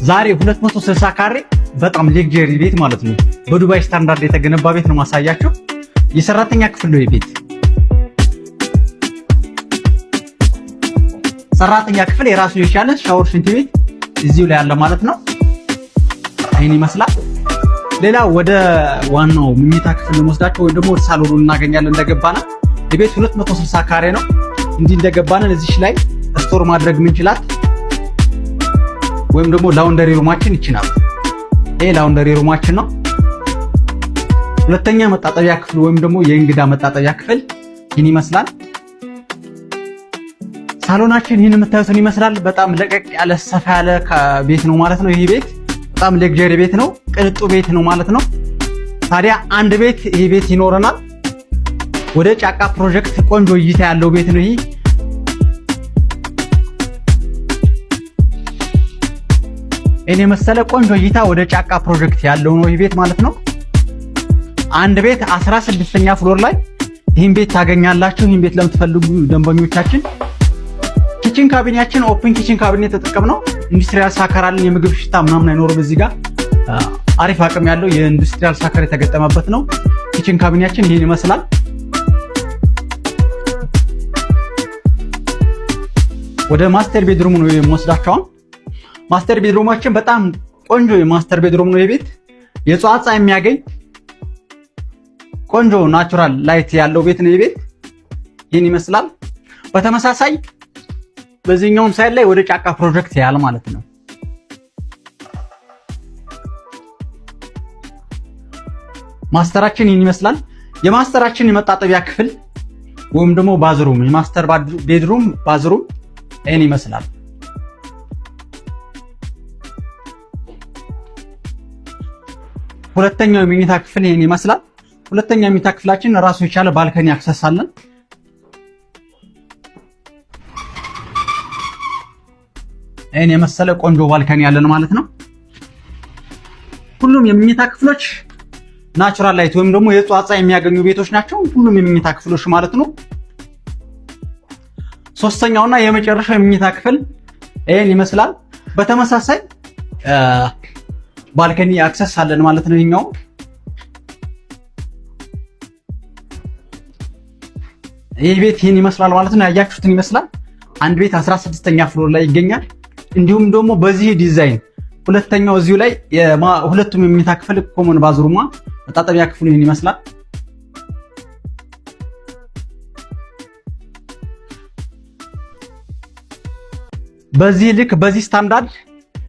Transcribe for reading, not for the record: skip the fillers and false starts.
ዛሬ 260 ካሬ በጣም luxury ቤት ማለት ነው። በዱባይ ስታንዳርድ የተገነባ ቤት ነው ማሳያችሁ። የሰራተኛ ክፍል ነው ቤት። ሰራተኛ ክፍል የራሱ የቻለ ሻወር፣ ሽንት ቤት እዚሁ ላይ አለ ማለት ነው። ይህን ይመስላል። ሌላ ወደ ዋናው መኝታ ክፍል ልንወስዳቸው ወይ ደግሞ ሳሎኑ እናገኛለን። እንደገባን የቤት 260 ካሬ ነው። እንዲህ እንደገባን እዚች ላይ store ማድረግ ምንችላት ወይም ደግሞ laundry room ኣችን ይችላል። ይሄ laundry room ኣችን ነው። ሁለተኛ መታጠቢያ ክፍል ወይም ደግሞ የእንግዳ መታጠቢያ ክፍል ይህን ይመስላል። ሳሎናችን ይህን የምታዩትን ይመስላል። በጣም ለቀቅ ያለ ሰፋ ያለ ቤት ነው ማለት ነው። ይህ ቤት በጣም luxury ቤት ነው። ቅንጡ ቤት ነው ማለት ነው። ታዲያ አንድ ቤት ይህ ቤት ይኖረናል። ወደ ጫካ ፕሮጀክት ቆንጆ እይታ ያለው ቤት ነው ይህ። ይህን የመሰለ ቆንጆ እይታ ወደ ጫካ ፕሮጀክት ያለው ነው ይህ ቤት ማለት ነው። አንድ ቤት 16ኛ floor ላይ ይህን ቤት ታገኛላችሁ። ይህን ቤት ለምትፈልጉ ደንበኞቻችን kitchen cabinet ኣችን open kitchen cabinet ተጠቀምነው። Industrial sucker አለን። የምግብ ሽታ ምናምን አይኖርም። እዚህ ጋር አሪፍ አቅም ያለው የ industrial sucker የተገጠመበት ነው። Kitchen cabinet ኣችን ይህን ይመስላል። ወደ master bedroom ነው የምወስዳችሁ። Master bedroom ኣችን በጣም ቆንጆ የ master bedroom ነው። የቤት የጠዋት ፀሐይ የሚያገኝ ቆንጆ natural light ያለው ቤት ነው። የቤት ይህን ይመስላል። በተመሳሳይ በዚህኛውም side ላይ ወደ ጫካ ፕሮጀክት ያለ ማለት ነው። Master ኣችን ይህን ይመስላል። የ master ኣችን የመታጠቢያ ክፍል ወይም ደግሞ bathroom የ master bedroom bathroom ይህን ይመስላል። ሁለተኛው የመኝታ ክፍል ይህን ይመስላል። ሁለተኛው የመኝታ ክፍላችን ራሱ የቻለ balcony access አለን። ይህን የመሰለ ቆንጆ balcony ያለን ማለት ነው። ሁሉም የመኝታ ክፍሎች natural light ወይም ደግሞ የጠዋት ፀሐይ የሚያገኙ ቤቶች ናቸው። ሁሉም የመኝታ ክፍሎች ማለት ነው። ሶስተኛውና የመጨረሻው የመኝታ ክፍል ይህን ይመስላል። በተመሳሳይ balcony access አለን ማለት ነው። ይኸኛው ይህ ቤት ይህን ይመስላል ማለት ነው። ያያችሁትን ይመስላል። አንድ ቤት 16ኛ floor ላይ ይገኛል። እንዲሁም ደግሞ በዚህ ዲዛይን ሁለተኛው እዚሁ ላይ ሁለቱም የመኝታ ክፍል common bathroom ኣ መታጠቢያ ክፍሉ ይህን ይመስላል። በዚህ ልክ በዚህ ስታንዳርድ